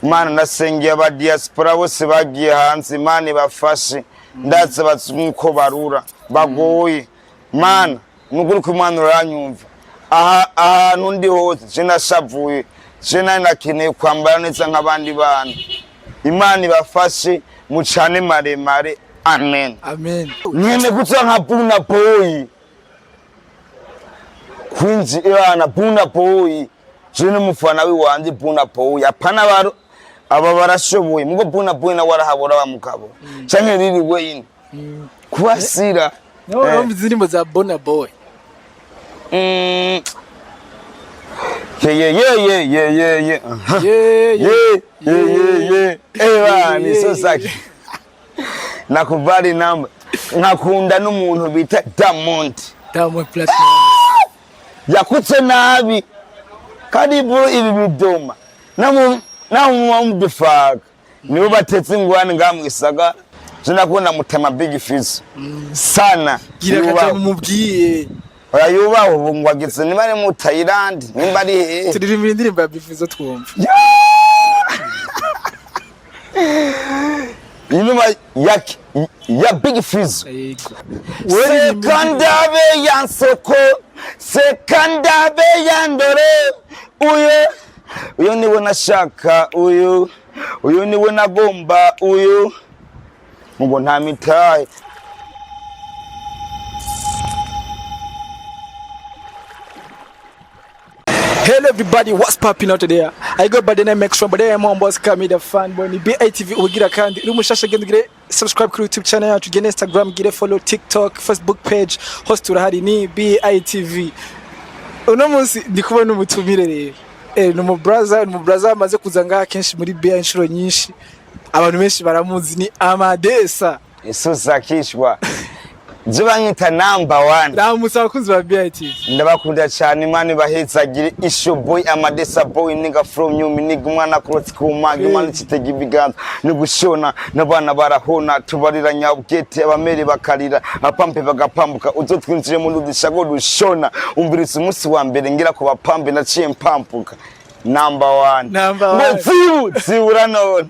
Imana, ndasengeye aba diaspora bose bagiye hanze, Imana ibafashe. Ndazi nkuko barura bagoye. Mana, nukuri ko Imana uranyumva. Aha ahantu ndi hose je nashavuye, je nari nakeneye kwambara neza nk'abandi bana. Imana ibafashe, mucane maremare, amen. Amen. Nyene kutswa nka Burna Boy kwinji ibana Burna Boy, je n'umufana wiwanje Burna Boy. Apana baro aba barashoboye, mugo Burna Boy nawe arahabura wa mugabo canke Lil Wayne kubasira. Nawe urumva indirimbo za Burna Boy? Yeah, yeah, yeah, yeah, yeah, yeah, yeah. Yeah. Yeah, yeah, yeah, yeah. Ewa, ni so saki. Nakubali namba. Nkakunda n'umuntu bita Diamond. Diamond Platnumz. Yakutse nabi. Karibu ibi bidoma. Namu namu mudufaga. Nibo batetse ingwani ngaha mu gisagara. Je nakunda Mutama Big Fizzo. Sana. Gira Yubahwe. akaja mumubwiye. Oya, yubahwe, ubu ngo ageze niba ari mu Thailand, nimba ari hehe. Turirimbira indirimbo ya Big Fizzo twumva. Inyuma ya Big Fizzo. Yego. Sekandabe ya nsoko, sekandabe ya ndore, uyu uyu niwe nashaka, uyu uyu niwe nagomba, uyu ngo nta mitahe. Hello everybody, what's popping out there? I go by the name X from but I'm on boss Kami the fan boy ni BATV. Ugira kandi uri mushasha, genda ugire subscribe kuri YouTube channel yacu, gende Instagram gire follow, TikTok, Facebook page, host turahari ni BITV. Uno munsi ndi kubona umutumire rero. Ni umu brother, ni umu brother amaze kuza ngaha kenshi muri BI inshuro nyinshi. Abantu benshi baramuzi, ni Amadesa. Isusa kishwa je banyita number one. Ramutse abakunzi ba BITV. Ndabakunda cyane, Imana ibahezagire. Isho boy Amadesa boy nigga from new nigga, umwana kurotse ku manga, Imana ikitega ibiganza ni gushona n'abana barahona, tubarira nyabwete, abamere bakarira, abapampe bagapambuka, uzo twinjiye mu rudishago rushona. Umviriza, umunsi wa mbere ngira ku bapampe naciye mpampuka. Number one. Number ngo one. zibu zibura none.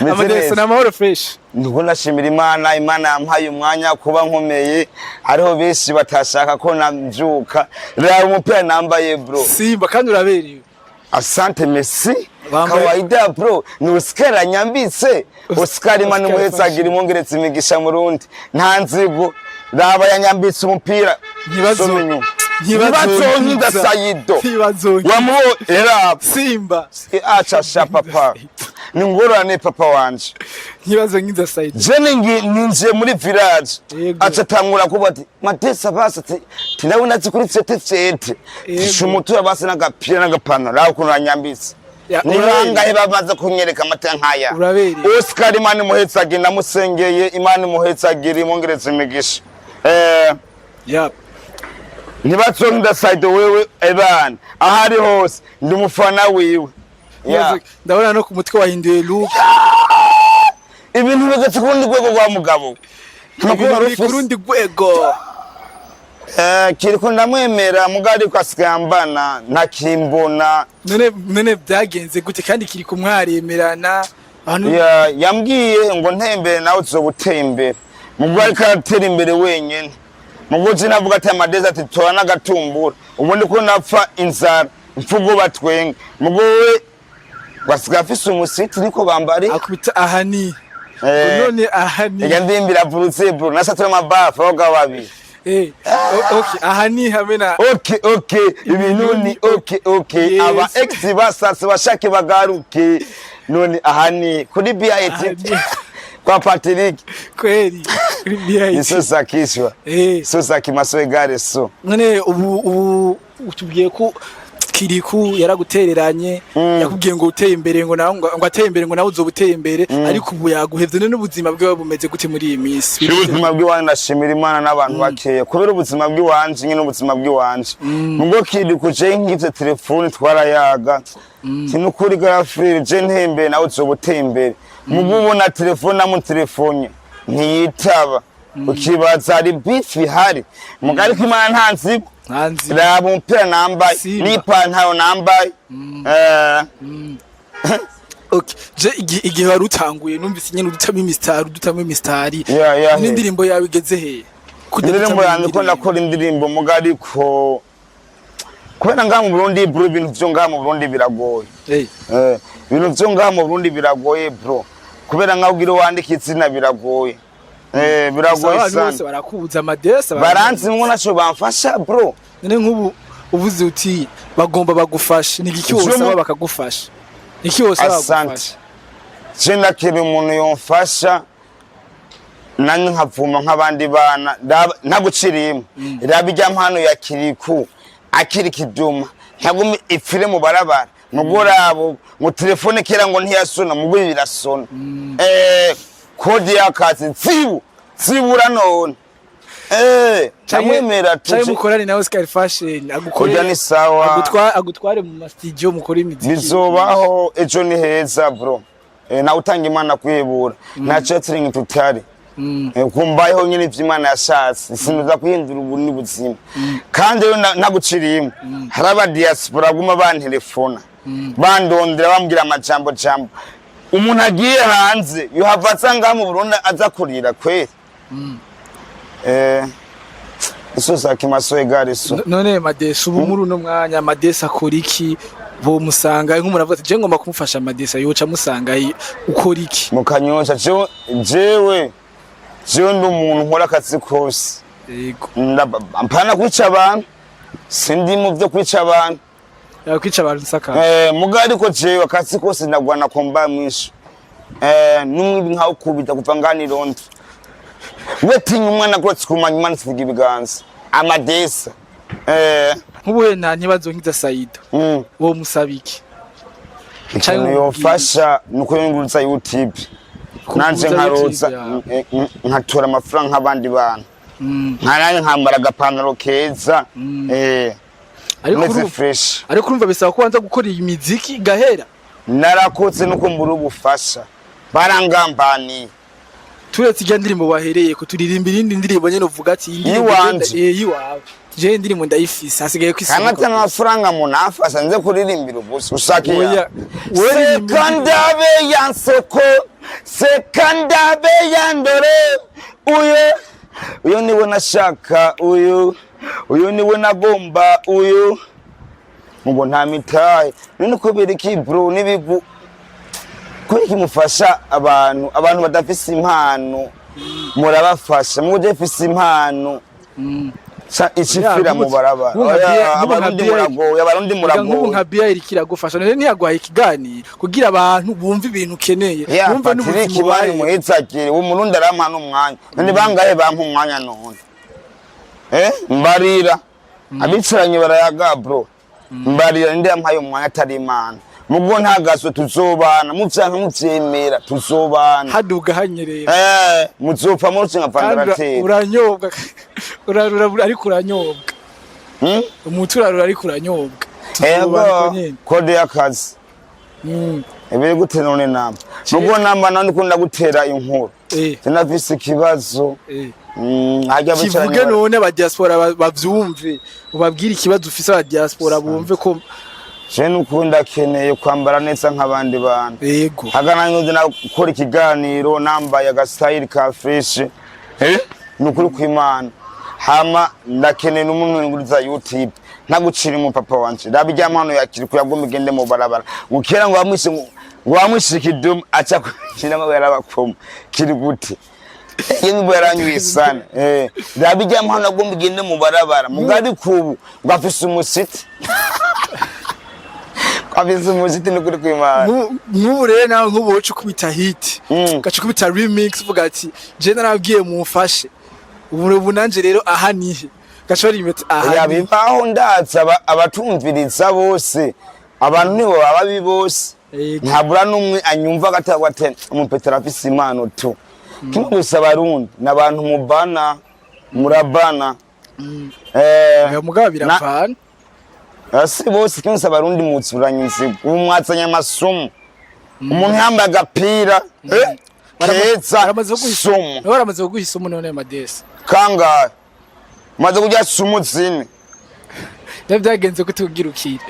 Meze Amadesa neza. ni amahoro, fresh. Ndiko ndashimira Imana, Imana yampaye umwanya kuba nkomeye, hariho benshi batashaka ko navyuka. Raba umupira nambaye, bro. Simba, kandi uraberewe. Asante, merci. Wambaye- Kawaida bro, ni Oscar anyambitse. Oscar, Imana Oscar. umuhetsagira, imwongeretse imigisha mu rundi nta nzigo. Raba, yanyambitse umupira. Soma inyuma. Ntibazonkiza Sayido. Ntibazonkiza. Wamubo era. Simba. Acha sha papa, ni ngorane papa wanje. Ntibazonkiza Sayido. Je ninjiye muri village. Yego. Aca atangura kuba ati Matesa basi, ati ndabona ati kuri fete fete. Yego. Umutura basi n'agapira n'agapantaro, aho ukuntu anyambitse. Ya, ni uraberewe. bangahe bamaze kunyereka amata nkaya? Uraberewe. Oscar, Imana imuhetsagire, ndamusengeye, Imana imuhetsagire, imwongereze imigisha. Ntibazonda Saido wewe ebana, aho ari hose ndi umufana wiwe. Ya. Ndabona no ku mutwe wahinduye look. Ibintu bigeze ku rundi rwego rwa mugabo. Amakuru Ibintu wari biri ku ufise? rundi rwego. Kiriko ndamwemera mugabo, ariko asigaye ambana ntakimbona. None byagenze gute kandi kiri kumwaremerana abantu? Yambwiye ngo ntembere nawe uzoba uteye imbere, mugabo ariko aratera imbere wenyene. Mugo je navuga ati Amadeza ati tora n'agatumbura, ubundi ko napfa inzara mfugo batwenga, mugo we wasigaye afise umusiti niko bambari. Akubita aha ni none aha ni Ega ndimbira avurutse bro, nasatura amabafu abagabo babiri. Okay, aha ni hamwe na Okay, ibintu ni okay. Yes. Aba ex basatse bashake bagaruke, none aha ni kuri Aha BIT ni- kwa Patrick. Kweli kuri BIT. Isosa kishwa. Sosa kimaso egare so. None ubu utubwiye ko Kiriku yaragutereranye, yakubwiye ngo uteye imbere, ngo nawe ngo ateye imbere, ngo nawe uzoba uteye imbere, ariko ubu yaguhevye. None n'ubuzima bwiwe bumeze gute muri iyi minsi? Ubuzima bw'iwanje ndashimira Imana n'abantu bakeya kubera ubuzima bw'iwanje nyine, ubuzima bw'iwanje nubwo Kiriku je nkivye telefone twarayaga, tinukuri garafrire, je ntembere nawe uzoba uteye imbere, mugo ubona telefone namutelefone ntiyitaba, ukibaza hari beef ihari, muga ariko Imana nta nzigo. Ntanzi. Raba umupira nambaye Simba. n'ipantaro nambaye. Okay, je igihe wari utanguye numvise nyene udutamo imistari, udutamo imistari. Yeah. N'indirimbo yawe igeze he? Kujya Indirimbo dutamo yanjye ko indirimbo. ndakora indirimbo muga, ariko kubera ngaha mu Burundi, bro, ibintu vyo ngaha mu Burundi biragoye. Ibintu vyo ngaha mu Burundi biragoye, bro, kubera nkaho ugira wandika izina biragoye. Biragoye abantu bose sana. Barakubuza amadesa. Baranzi mwo, naco bamfasha, bro. None nk'ubu uvuze uti bagomba bagufashe, ni igiki wosaba bakagufasha? Ni iki wosaba Asante. bagufasha? Je ndakeneye umuntu yomfasha nanjye nkavuma nk'abandi bana. Ntaguciriyemo, raba irya mpano ya Kiriku akiri kiduma ntagume ipfire mu barabara. Mugorabo ngo telefone kera ngo ntiyasona, mugo birasona. Kode y'akazi zibu zibura none ndamwemera. Canke tuje mukorane na Oscar Fashion agukore. Kurya ni sawa. Agutware mu ma studio mukore imiziki. Bizobaho, ejo ni heza, bro. Nawe utanga Imana kwihebura nta cetering tutari. Kumbayeho nyine ivyo Imana yashatse, sinuza guhindura ubu ni buzima. Kandi rero naguciriyemo, hari aba diaspora baguma bantelefona, bandondera, bambwira amajambo jambo. Umuntu agiye hanze yohava aza ngaha mu Burundi aza kurira kweri. Iso kimaso egare so. None Madesi, ubu muri uno mwanya Madesi akora iki? Bomusanga nk'umuntu avuga ati je ngomba kumufasha Madesi, yoca amusanga ukora iki? Mu Kanyosha. Jewe ndi umuntu nkora akazi kose. Mpana kwica abantu, sindi mu vyo kwica abantu. Yakwica abantu nsaka. Muga ariko jewe akazi kose ndagwana komba mwinshi. N'umwibi nkawukubita kuva ngani Londres. We tinya umwana kuretse kumanya imana isiga ibiganza amadesa. Nk'ubuhe nta ntibazo nkiza Saido, wo musaba iki? Ikintu yofasha ni uko yungurutsa YouTube nanje Kuguza nkaroza YouTube yawe. Nkatora amafaranga nk'abandi bantu, nkananje nkambara agapantaro keza, Ariko meze fresh. Ariko urumva bisaba ko ubanza gukora iyi miziki igahera. Narakotse nuko mbura ubufasha, barangambaniye. Turetse irya ndirimbo wahereye ko turirimba, irindi ndirimbo nyene uvuga ati iyi ndirimbo Yiwanje. Yiwawe, je indirimbo ndayifise, hasigaye ko Kandi ati amafaranga munafasha nze kuririmbira ubusa ushaka. Oya, wowe ririmba. Seka ndabe ya nseko, seka ndabe ya ndore, uyu uyu niwe nashaka, uyu uyu niwe nagomba, uyu ngo nta mitahe. None kubera iki, bro? N'ibigu kubera iki mufasha abantu badafise impano? Murabafasha muje fise impano. Icifira mu barabara. Oya, Abarundi muragoye, Abarundi Nk'ubu muragoye. nka BI iriko iragufasha, none ntiyaguhaye ikiganiro kugira abantu bumve ibintu ukeneye, Ya bumve Patrick n'ubuzima bani ubayemo. Muhetsakire uwo murundi arampa n'umwanya. None bangahe bampa umwanya none? Mbarira abicaranye barayaga, bro. Mbarira ninde yampaye umwanya atari Imana? Mugo nta gaso, tuzobana muvyanka muvyemera, tuzobana. Haduga hanyerera. Muzopfa murutse nka Kandi vandarateri. uranyobwa, urarura ariko uranyobwa. Umuti urarura ariko uranyobwa. Tuzobana uko Ego. nyene. Kode y'akazi. Ibiri gute none? Namba mugo namba nandi kunda gutera inkuru. Sinafise ikibazo. Harya Kivuge. bicaranye None aba diaspora bavyumve, ubabwire ikibazo ufise, aba diaspora bumve ko. Je nukuri ndakeneye kwambara neza nk'abandi bantu. Hagana nyoze nakora ikiganiro nambaye agasitayili ka fresh. Nukuri kw'Imana. Hama ndakeneye n'umuntu nguriza YouTube ntagucira mu papa wanje. Raba irya mpano yakiri kuyagomba igende mu barabara. Ukera ngo bamwishe, ngo bamwishe ikidumu aca kushiramo yarabakoma kiri gute? Yemwe yaranyuye sana. Raba irya mpano agomba igende mu barabara. Mugari kubu ngo afise umusiti. Afise umusiti, nukuri kw'Imana. Nk'ubu rero nawe, nk'ubu woca ukubita hit, ugaca ukubita remix, uvuga ati je narabwiye mumfashe, ubu nanje rero aha nihe, gaca baririmba ati aha Ya nihe. Bibaho, ndaza abatumviriza bose, abantu nibo baba babi bose. Ntabura n'umwe anyumva agatagwa ati umupetero afise impano tu. Kimwe gusa, Abarundi ni abantu mubana, murabana. Oya, mugabo biravana. Si bose. Kimwe gusa, Abarundi mutsuranye inzigo, ubu mwazanye amasumu. Umuntu yambaye agapira keza. Baramaze kuguha Sumu. Baramaze kuguha isumu none, Madesi? Kangahe maze kurya sumu? 4. Rero byagenze kutubwira ukire.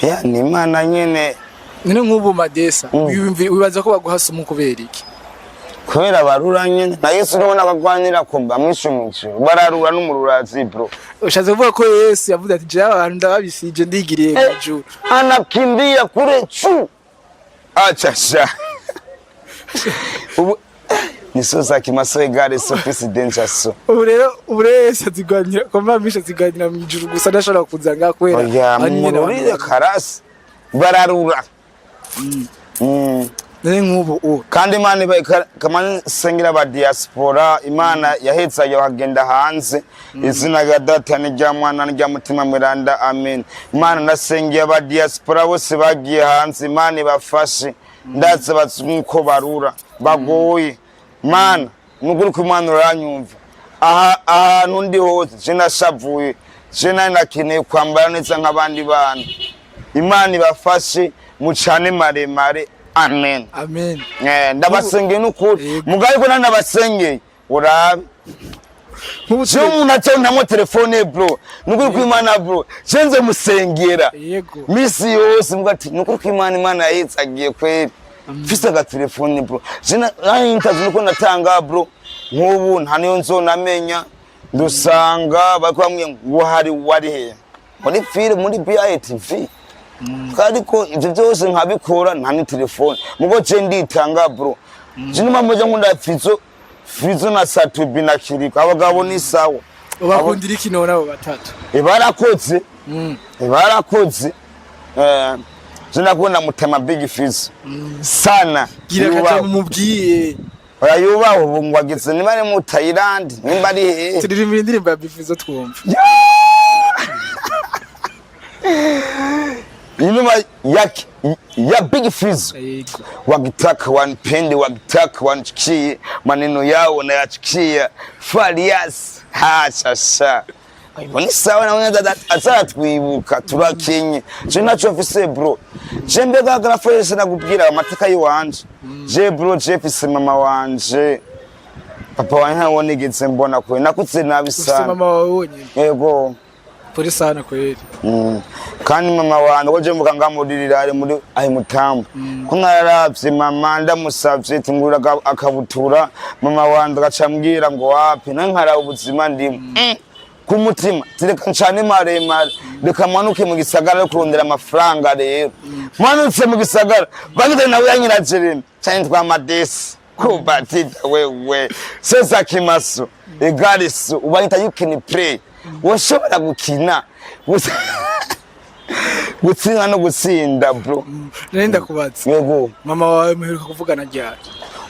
Ya ni Imana nyene. None nk'ubu Madesa, wibaza ko baguha sumu kubera iki? Kubera barura nyene. Na Yesu urabona bagwanira ko bamwishe mw'ijuru, bararura n'umururazi, bro. Ushatse kuvuga ko Yesu yavuze ati: "Jewe abantu ndababisije, ndigiriye mu ijuru." Anakimbia kule chu, acha sha ubu ni so za kimaso egare so peace danger so. Ubu rero Yesu azigwanira ko mbamisha, azigwanira mu ijuru gusa, ndashobora kuza ngaha kubera Oya. aho nyene abantu Mururire karasi bararura. None nk'ubu ubu Kandi Imana kamani sengera aba diaspora, Imana yahetse bakagenda hanze. Izina rya Data n'irya Mwana n'irya Mutima Mweranda, amen. Imana, ndasengeye aba diaspora bose bagiye hanze, Imana ibafashe. Ndazi nkuko barura bagoye. Mana, nukuri ko Imana uranyumva. Aha ahantu ndi hose je nashavuye, je nari nakeneye kwambara neza nk'abandi bana. Imana ibafashe, mucane maremare, amen. Amen. Ndabasengeye n'ukuri. Yego. Mugabe ko nanabasengeye, urabe. Nk'ubu Je umuntu acaho ntamwo telefone, bro, nukuri ko Imana, bro, je nze musengera misi yose, mbwa ati nukuri ko Imana, Imana yahitsagiye kweri mfise agatelefone, bro. Je nari ntazi nuko natanga, bro. Nk'ubu nta niyo nzonamenya, ndusanga bariko bamwe ngo hari wari he muri file muri BITV, ariko ivyo byose nkabikora nta ni telefone. Mugo je nditanga, bro. Je niyo mpamvu nje nkunda Fizo, Fizo na Satubi na Kiriko, abagabo ni sawa. Ubakundira iki none abo batatu? Barakoze, barakoze. Je ndakunda Mutama Big Fizo sana. Gira Yubahwe. akaja mumubwiye. Oya, yubahwe. Ubu ngo ageze niba ari mu Thailand, nimba ari hehe. Turirimbira indirimbo ya Bifizo twumva. Inyuma ya Big Fizo. Yego. Wakitaka wanipende, wakitaka wanichukie, maneno yao nayachukia. Farias hashasha ni sawa nawe azatwibuka turakenye. Je naco mfise, bro. Je mbega garafeshe nakubwira amateka yiwanje. Je, bro, je mfise mama wanje, papa wanje ntawo nigeze mbona kwe, nakutse nabi Ufise sana. mama wawe wonyene? Yego. Pole sana kweli. Kandi mama wanje ko je mvuga ngamuririra ari muri ayi mutambo ko nararavye mama, ndamusavye ati ngura akabutura, mama wanje agaca ambwira ngo wapi, nawe nkaraba ubuzima ndimo. Ku mutima tireka ncane maremare, reka manuke mu gisagara yo kurondera amafaranga. Rero manutse mu gisagara bageze nawe yanyira Jeremy cyane twa Madesi kubatita wewe sesa kimaso egariso ubayita you can play, washobora gukina gutsinda no gutsinda, bro. Nari ndakubaza. Yego. Mama wawe muheruka kuvugana ryari?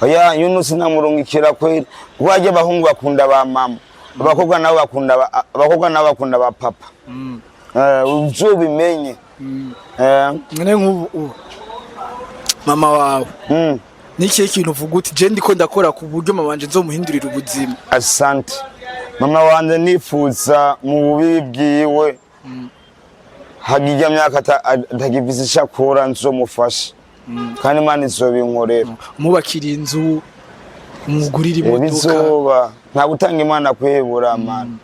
Oya, yuno sinamurungikira kweli, kuko harya abahungu bakunda ba mama, abakobwa nabo bakunda abakobwa nabo bakunda ba papa. Ivyo bimenye. None nk'ubu ubu mama wawe ni ikihe kintu uvuga uti: "Je ndiko ndakora ku buryo mama wanje nzomuhindurira ubuzima"? Asante. Mama wanje nifuza mu bubibi bwiwe hagijya myaka atagifise ico akora, nzomufasha kandi Imana izobinkorera. Umubakira inzu, umugurira imodoka? Bizoba nta gutanga Imana kwihebura, mana.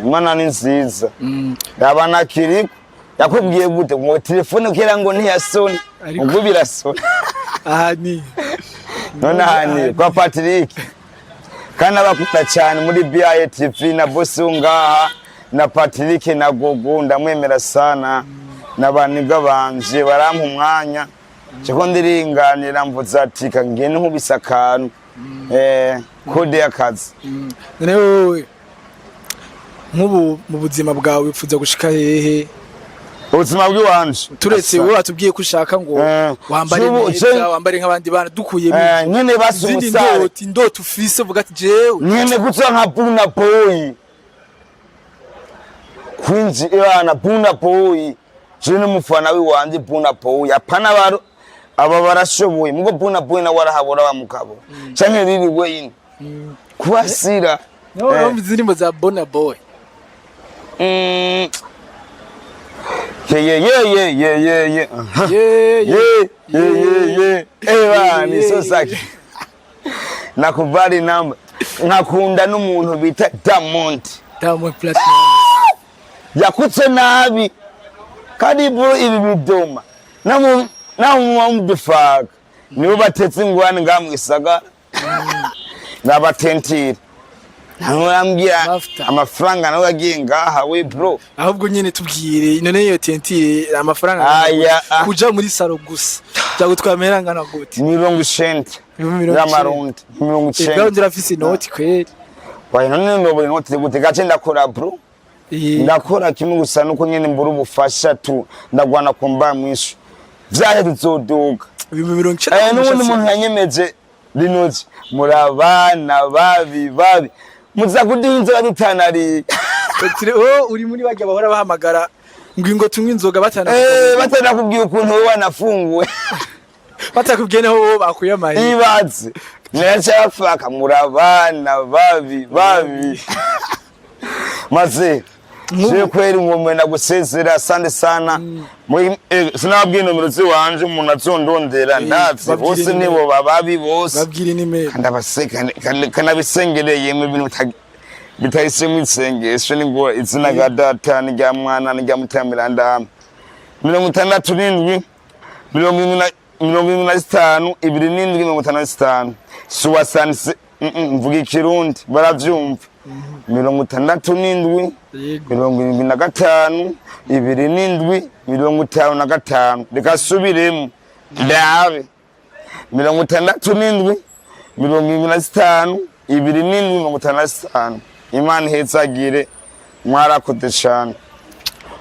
Imana ni nziza. Yaba nakiriko yakubwiye gute ngo telefone kera ngo ntiyasoni? Ubwo birasona. Aha ni None ahani kwa Patrick, kandi abakunda cyane muri BITV na bosi ngaha na Patrick na Gogo, ndamwemera sana n'abaniga banje barampa umwanya cyo ndiringanira, mvuze ati kangene nkubise akantu kode y'akazi. None wowe nk'ubu mu buzima bwawe wifuza gushika hehe? Ubuzima bw'iwanje? Turetse wowe watubwiye ko ushaka ngo wambare neza, wambare nk'abandi bana, dukuyemo Nyene basi izindi umusare. Ndoto ufise uvuga ati jewe Nyene kutswa nka Buna Boy kwinjira na Buna Boy. Je n'umufana wiwanje Buna Boy, apana baro aba barashoboye, mugo Buna Boy nawe arahabura wa mugabo canke Lil Wayne kubasira. Nawe urumva indirimbo za Bona Boy? Yeah, yeah, yeah, yeah, yeah, yeah. Aha. Yeah. Yeah. Ewa, ni so saki. Nakubali namba. Nkakunda n'umuntu bita Diamond. Diamond Platnumz. Yakutse nabi. Kandi bro ibi bidoma. Namu Naho muba mudufaga, nibo batetse ingwani ngaha mwisagara n'abatentire ntamurambwira. Mafuta. Amafaranga nawe yagiye ngaha we, bro. Ahubwo nyene tubwire, none iyo teinture amafaranga Aya, ah. kuja muri salon gusa byagutwara amahera angana gute? 90. 90,000. Y'amarundi, mirongo Eh, icenda. bwa ndurafise inoti kweri. Wayi, none nobona inoti gute gace? Ndakora, bro. Ndakora kimwe gusa nuko nyene mbura ubufasha tu. Ndagwana kumba mwishu vyahe tuzoduga. 90,000. N'ubundi muntu yanyemeje rinoji, muri abana babi babi, muza kuduha inzoga tutanariye. Oh, uri muri barya bahora bahamagara ngo ingo tunywe inzoga batana Batanakubwiye ukuntu wowe wanafunguwe. Batakubwiye naho wowe bakuye amahera. Ibaze nacafaka, muri abana babi babi maze je kweri ngomwe ndagusezera. Asante sana. Sinababwiye nomero ziwanje, umuntu azondondera ndazi. Babwire Bose nimero. nibo bababi bose. Babwire nimero. Kanabisengereye mu bintu bitahisemo isengesho ni izina rya Data n'irya Mwana n'irya Mutima. 67, 75, 27, 55, soixante. Mvuga ikirundi baravyumva. 67, 75, 27, 55. Reka subiremo ndabe: 67, 75, 27, 55. Imana ihezagire, mwarakoze cane.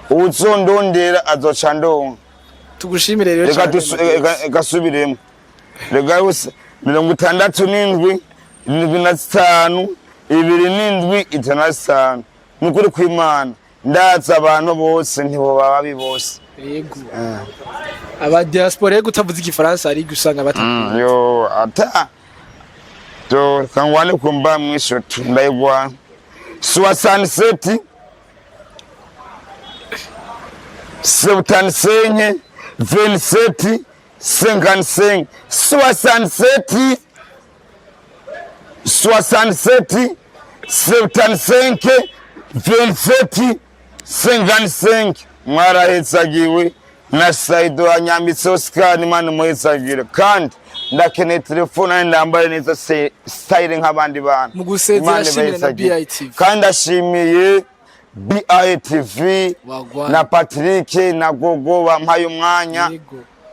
Uwuzondondera azoca ndonka. Tugushimire rero Reka cane. Reka subiremo, reka yose: 67, 75, 27, 55. Ni ukuri kw'Imana, ndazi abantu bose ntibo babi bose. Yego, aba diaspora yego, utavuze igifaransa ari usanga bata Yo ata to kangwane kumba mwisho tu ndayigwana: 67, 75, 27, 55. 67, 67, 75, 27, 55. Mwarahetsagiwe na Saido anyambitse Oscar. Imana imuhetsagire. Kandi ndakeneye telefone nanjye ndambaye neza style nk'abandi bantu. Mu gusezera, Imana ashimire na ibahezagire. BITV. Kandi ndashimiye BITV Wagwan. na Patrick na Gogo bampaye umwanya.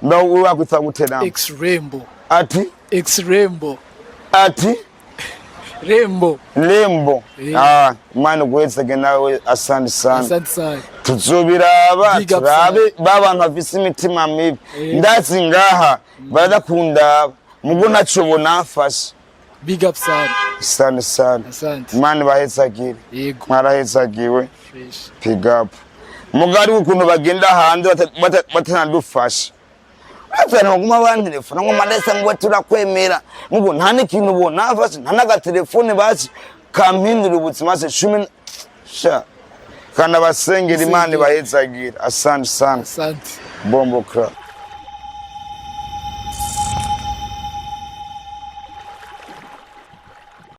Mba wakwita gute nawe? X Rembo. Ati? X Rembo. Ati? Rembo. Lembo. Ah, Imana iguhezage nawe, asante sana. Asante sana. Tuzobiraba. Big up. Turabe ba bantu bafise imitima mibi. Ndazi ngaha baradakundaba, mugo ntaco bonafashe. Big up sana. Asante sana. Asante. Imana ibahezagire. Mwarahezagiwe. Fresh. Pick up mugari ukuntu bagenda hanze batanadufasha, batana baguma bantelefona ngo madesa ngo turakwemera, mugo nta n'ikintu bonafashe, nta n'agatelefone basi kampindura ubuzima se cumi sha. Kandi abasengera, Imana ibahezagire. Asante sana. Asante. Bombo crap.